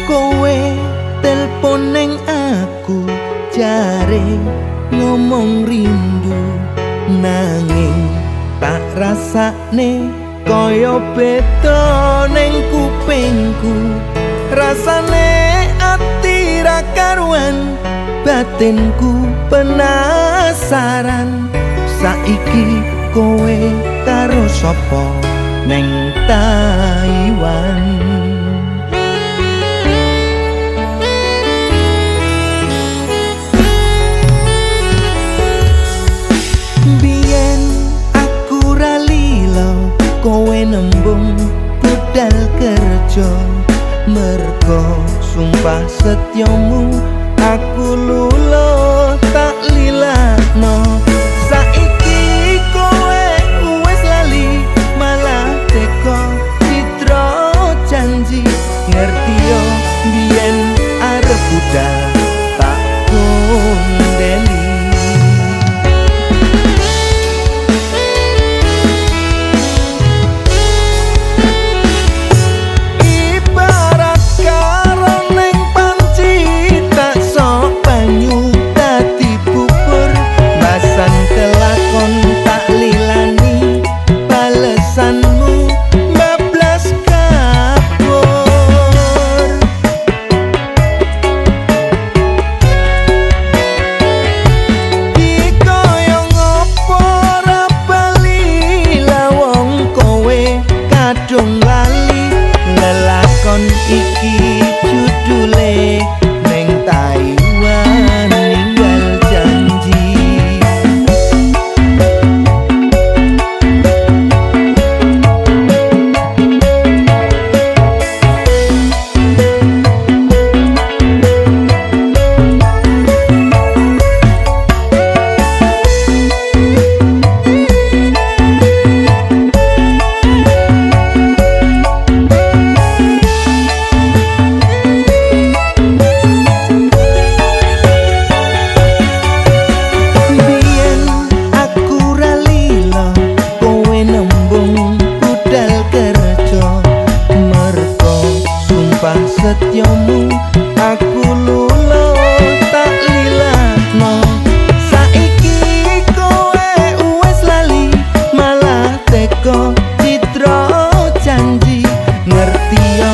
Kowe telpon neng aku jare ngomong rindu, nanging tak rasane kaya beda neng kupingku. Rasane ati ra karuan, batinku penasaran. Saiki kowe karo sapa neng Taiwan? Biyen aku ra lila kowe nembung budal kerja, mergo sumpah setyamu aku lulo tak lilakno. Saiki kowe wis lali malah teko citra janji. Ngerti yo biyen arep budal tak kondeli. Ibarat karo neng panci tak sok banyu dadi bubur, basan kelakon tak lilani balesanmu bablas kabur. Dikoyo ngopo ora bali lawong kowe kadung lali. Lelakon iki judule neng Taiwan ninggal janji. Biyen aku ra lila kowe nembung budal kerja, mergo sumpah setyamu aku lulo tak lilakno. Saiki kowe wis lali malah teko citra janji. Ngerti yo